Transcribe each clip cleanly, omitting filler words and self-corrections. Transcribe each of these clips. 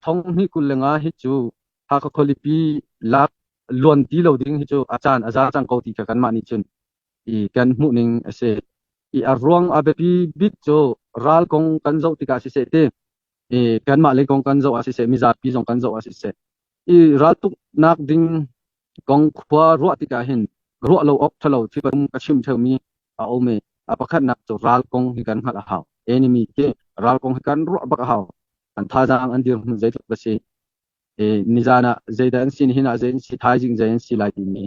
2025 hi cu Hakha khualipi lak luan ti lo ding hi cu a caan a za cang ko ti kha kanmah nih cun i kan hmuh ning a si. I a ruang a biapi bik cu ral kong kan zoh tikah siseh ti i kanmah lei kong kan zoh ah siseh, mizapi zong kan zoh ah siseh, i raltuknak ding kong khua ruah tikah hin ruah lo awk ṭhalo thil pathum ka chim ṭheumi a um i a pakhatnak cu ral kong hi kan hngalh a hau. Enemy khi ral kong hi kan ruah bak a hau. An thazaang an dirhmun zeitluk a si. I nizan ah zeidah an si, nihin ah zei an si, thaizing zei an si lai timi.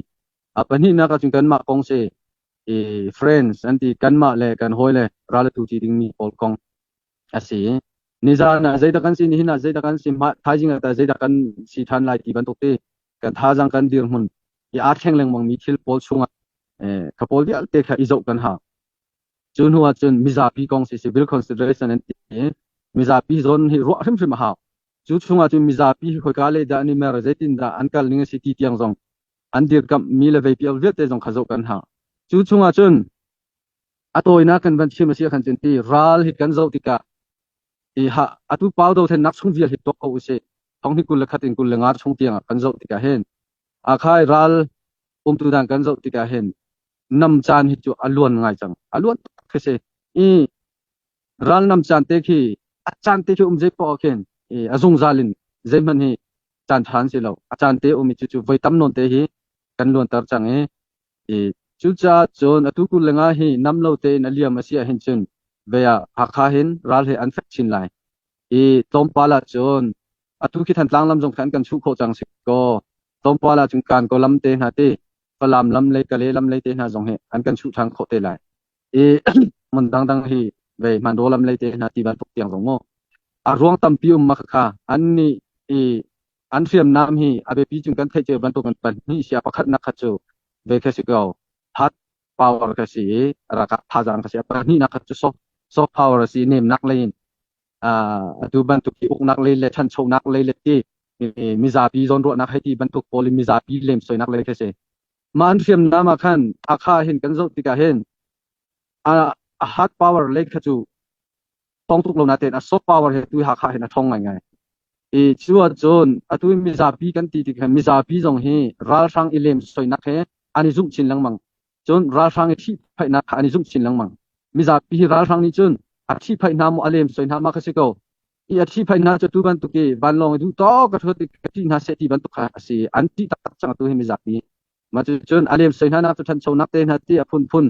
A pahnihnak ahcun kanmah kong si i friends an ti, kanmah le kan hawile ral a tu ti dingmi pawl kong a si. Nizan ah zeidah kan si, nihin ah zeidah kan si, thaizing ah tah zeidah kan si ṭhan lai ti bantuk ti kan thazaang kan dirhmun i aa thleng lengmangmi thil pawl chungah kha pawl vialte kha i zoh kan hau. Cu hnu ah cun mizapi kong si civil consideration an ti i mizapi zawn hi ruah hrimhrim a hau. Cu chungah cun mizapi hi khoika lei dah an i mer, zeitindah an kal ning a si ti tiang zong an dirkamh mi le veipial vialte zong kha zoh kan hau. Cu chungah cun a tawinak kan van chim a si ahkhan cun ti ral hi kan zoh tikah i ha atu pau dothlennak chung vial hi tuak ko usih. Thong hi 21 in 25 chung tiangah kan zoh tikah hin akhai ral umtu dan kan zoh tikah hin nam caan hi cu a luan ngai cang. A luan tak khi si. I ral nam caan te khi a caan te khi um zei poah khin i a zungzal in zeihmanh hi caan ṭha an si lo. A caan te um i cucu voi tam nawn te hi kan luanter cang i i cucaah cun atu 25 hi nam lo tein a liam a si ahhin cun ve ah Hakha hin ral he an fek chin lai. I tlawmpal ah cun atu khi Thantlang lam zong kha an kan chuh khawh cang si kaw tlawmpal ah cun Kankaw lam te hna ti Falam lam lei Kale lam lei te hna zong hi an kan chuh ṭhan khawh te lai. I hmun dangdang hi vei Hmanraw lam lei te hna ti bantuk tiang zong mu. A ruang tampi um ma kha an nih i an hriamnam hi a biapi cung kan theih cio bantuk in pahnih sia pakhatnak kha cu ve kha si ko hard power kha si i ralkap thazaang kha si. A pahnihnak kha cu soft power a si, nemnak lei in atu bantuk hi uknak lei le ṭhanchonak lei le ti mizapi zawnruahnak hei ti bantuk pawl in mizapi lemsoinak lei kha si. Mah an hriamnam ah khan Hakha hin kan zoh tikah hin a hard power lei kha cu thong tuk lo natein a soft power he tu Hakha hin a ṭhawng ngaingai. I cu ahcun atu mizapi kan ti tik hin mizapi zong hi ralhrang i lemsoinak he an i zumh chin lengmang. Cun ralhrang i ṭhihphaihnak kha an i zumh chin lengmang. Mizapi hi ralhrang nih cun a ṭhihphaih hna maw a lemsoi hna ma kha si ko. I a ṭhihphaih hna cu tu bantuk i vanlawng i duh tawk ka ṭhut i ka ṭih hna seh ti bantuk kha a si. An ṭih taktak cang atu hi mizapi. Mah cucun a lemsoi hna nak cu ṭhanchonak te hna ti a phunphun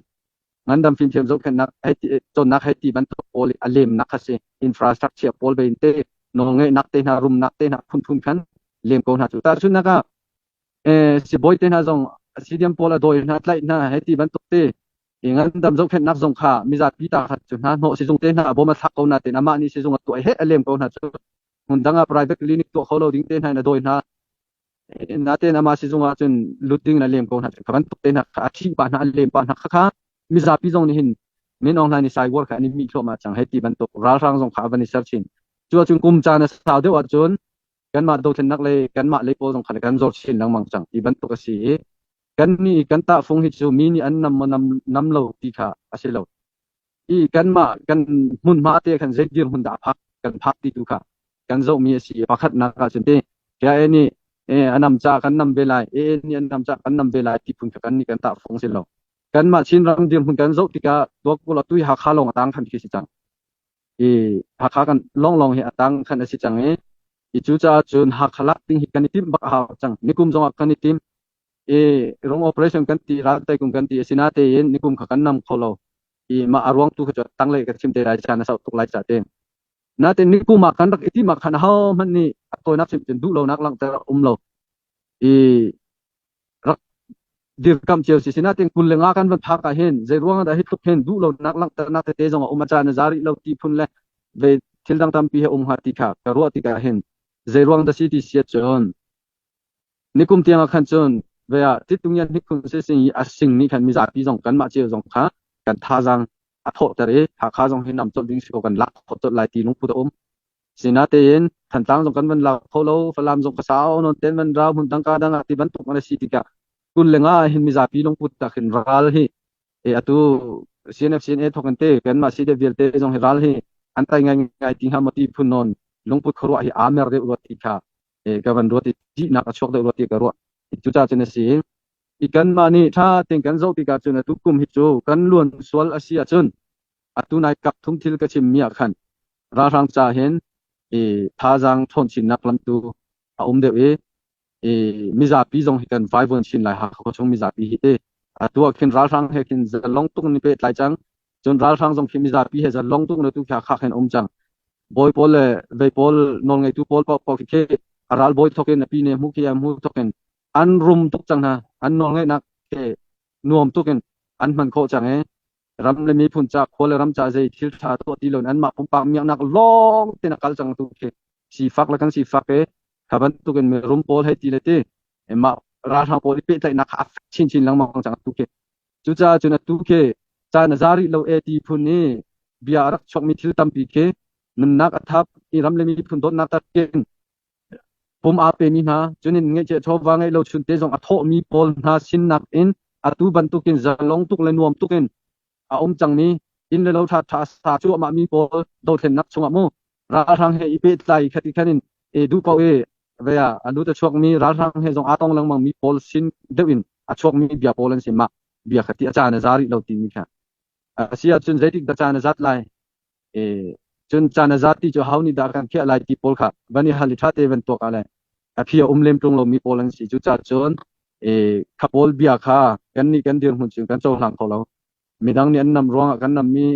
ngandam fimthiam zohkhenhnak hei ti cawnnak hei ti bantuk pawl i a lemnak kha si. Infrastructure pawl vein te nawlngeihnak te hna rumnak te hna phunphun khan lem ko hna cu. Tahchunhnak ah sibawi te hna zong CDM pawl a dawi hna tlaih hna hei ti bantuk te i ngandam zohkhenhnak zong kha mizapi ta kha cu hna hnawh sizung te hna bawm a thlak ko na tein amah nih sizung a tuah he a lem ko hna cu hmun dang ah private clinic tuah kho lo ding te hna in a dawi hna natein amah sizung ah cun lut ding in a lem ko hna cu kha bantuk te hna kha a ṭhi pah hna a lem pah hna kha kha mizapi zong nih hin Min Aung Hlaing nih cyber kha an i mih thluahmah cang hei ti bantuk ralhrang zong kha a van i ser chin. Cu ahcun kum caan a sau deuh ahcun kanmah dothlennak lei kanmah lei pawl zong kha kan zor chin lengmang cang ti bantuk a si i kan nih kan tahfung hi cu mi nih an nam maw nam, nam lo ti kha a si lo i kanmah kan hmunhma te khan zei dirhmun dah phak kan phak ti tu kha kan zohmi a si. Pakhatnak ah cun ti KIA nih a nam ca kan nam ve lai, AA nih an nam ca kan nam ve lai ti phun kha kan nih kan tahfung si lo. Kanmah Chinram dirhmun kan zoh tikah tuak tui Hakha lawng a tang khan khi si cang. I Hakha kan lawnglawng hi a tang khan a si cang i i cucaah cun Hakha lak ding hi kan i timh bak a hau cang. Nikum zongah kan i tim i rung operation kan ti, ral teikum kan ti, asinatein nikum kha kan nam kho lo i mah a ruang tu kha cu tanglei ka chim te lai, caan a sau tuk lai ca te. Natein nikum ah kan rak i tim ah khan aho hmanh nih a tawinak chim cun duh lonak langhter a um lo i rak dirkamh cio si. Sinain 25 kan van phak ah hin zei ruang dah hi tluk hin duh lonak langhternak tete zong a um, a caan a za rih lo ti phun le ve thil dang tampi he um hnga ti kha ka ruah tikah hin zei ruang dah si ti siat cun nikum tiang ah khan cun ve ah titungyan hnikhun si sing i a sing nih khan mizapi zong kanmah cio zong kha kan thazaang a thawhter i Hakha zong hi nam colh ding si ko, kan lak khawh colh lai ti lungput a um. Sinatein Thantlang zong kan van lak kho lo, Falam zong ka sau non ten van rau hmun dang ka dang ah ti bantuk an si tikah 25 hin mizapi lungput tak hin ral hi e atu CNF CNA thok in te kanmah si de vialte zong hi ral hi an tai ngai ngai ti hnga maw ti phun non. Lungput khuaruah hi aa mer deuh rua ti kha ka van ruat i ṭihnak a chuak deuh rua ti ka ruah. Cucaah cun a si. I kanmah nih ṭha tein kan zoh tikah cun atu kum hi cu kan luan sual a si ahcun atu nai kap thum thil ka chimmi ah khan ralhrang ca hin i thazaang ṭhawn chinnak lam tu a um deuh i i mizapi zong hi kan vaivuan chin lai. Hakha khuachung mizapi hi te atu ah khin ralhrang he khin zalong tuk ni pehtlai cang. Cun ralhrang zong khi mizapi he zalong tuk na tu kha kha khin um cang. Bawi pawl le vei pawl nawlngeitu pawl paoh paoh khi a ralbawi thok in a pi ne hmu khi a hmu thok in an rum tuk cang hna. An nawlngeihnak khi nuam tuk in an hman khawh cang i ram le miphun ca, khua le ram ca zei thil ṭha tuah ti loin anmah pumpak miaknak lawng tein a kal cang tu khi sifak le kan sifak i kha bantukin mirum pawl hei ti le ti mah ralhrang pawl i pehtlaihnak kha a fek chinchin lengmang cang tu khi. Cucaah cun atu khi caan a za rih lo e ti phun i bia a rak chuakmi thil tampi khi nunnak a thap i ram le miphun dawtnak takin pum aa pemi hna, cunin ngeihchiah chawva ngeih lo chunte zong a thawhmi pawl hna sinnak in atu bantukin zalong tuk le nuam tukin a um cangmi inn le lo ṭha ṭha sa cuahmahmi pawl dothlennak chungah mu ralhrang he i pehtlai khati khan in e duh paoh i vea a lut a chuakmi ralhrang he zong aa tong lengmang mi pawl sin deuh in a chuakmi bia pawl an si. Mah bia kha ti a caan a za rih lo timi kha a si ahcun zeitik dah caan a zat lai, e cun caan a zat ti cu hau nih dah kan khiah lai ti pawl kha van i hal i ṭha te van tuak ah le a phi a um lem ṭung lomi pawl an si. Cucaah cun e kha pawl bia kha kan nih kan dirhmun cu kan cohlang kho lo. Midang nih an nam ruangah kan nammi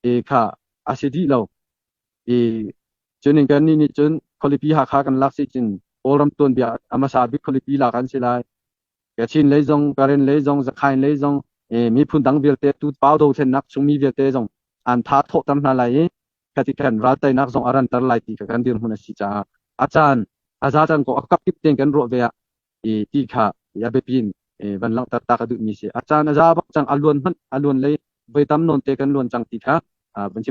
e kha a si dih lo i cunin kan nih nih cun khualipi Hakha kan lak si cun Kawlram tuanbia a hmasa bik khualipi lak an si lai. Kachin lei zong, Karen lei zong, Zakhain lei zong, miphun dang vialte tu pau dothlennak chungmi vialte zong an tha thawhter hna lai i khati khan ralteinak zong a ranter lai ti kha kan dirhmun a si caah a caan a za cang ko a kap kip tein kan ruah ve ah i ti kha a biapi in van langhter ta ka duhmi si. A caan a za bak cang, a luan hmanh a luan lei voi tam nawn te kan luan cang ti kha van chim.